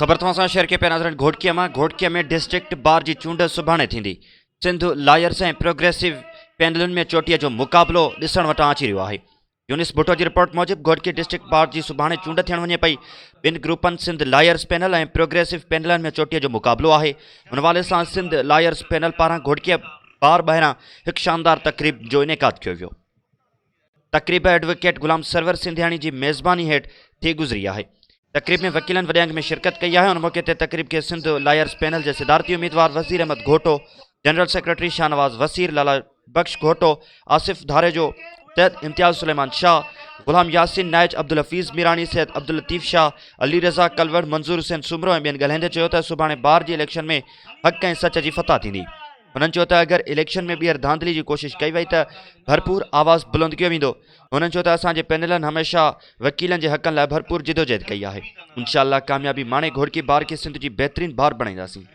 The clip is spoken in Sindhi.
خبر توهان سان شيئر ڪئي پيا ناظرين گهوٽڪيء مان گهوٽڪيء ۾ ڊسٽرڪٽ بار جي چونڊ سڀاڻي ٿيندي سنڌ لائرز ۽ پروگريسو پينلن ۾ چوٽيء جو مقابلو ڏسڻ وٽان اچي رهيو آهي يونس ڀٽو جي رپورٽ موجب گهوٽڪي ڊسٽرڪٽ بار جي سڀاڻي چونڊ ٿيڻ وڃي پئي ٻن گروپن سنڌ لائرز پينل ۽ پروگريسو پينلن ۾ چوٽيء جو مقابلو آهي ان حوالي سان سنڌ لائرز پينل پاران گهوٽڪيء بار ٻاهران هڪ شاندار تقريب جو انعقاد ڪيو ويو تقريب ايڊووڪيٽ غلام سرور سنڌياڻي جي ميزباني هيٺ ٿي گذري آهي. تقريب ۾ وڪيلن وڏي انگ ۾ شرڪت ڪئي آهي. ان موقعي تي تقريب کي سنڌ لائرز پينل جي صدارتي اميدوار وزير احمد گهوٽو، جنرل سيڪريٽري شاهنواز وسير، لالا بخش گهوٽو، آصف ڌاريجو، سيد امتياز سليمان شاهه، غلام ياسين نائچ، عبدالحفيظ ميراڻي، سيد عبداللطيف شاهه، علي رضا ڪلوڙ، منظور حسين سومرو ۽ ٻين ڳالهائيندي چيو ته سڀاڻي بار جي اليڪشن ۾ حق ۽ سچ جي فتح ٿيندي. هنن چيو ته اگر اليڪشن ۾ ٻيهر ڌانڌلي جي ڪوشش ڪئي وئي ته ڀرپور آواز بلند ڪيو ويندو. هنن چيو ته اسان جي پينلن هميشه وڪيلن جي حقن لاء ڀرپور جدوجهد ڪئي آهي. انشاء الله ڪاميابي ماڻي گهوڙڪي بار کي سنڌ جي بهترين بار بڻائينداسين.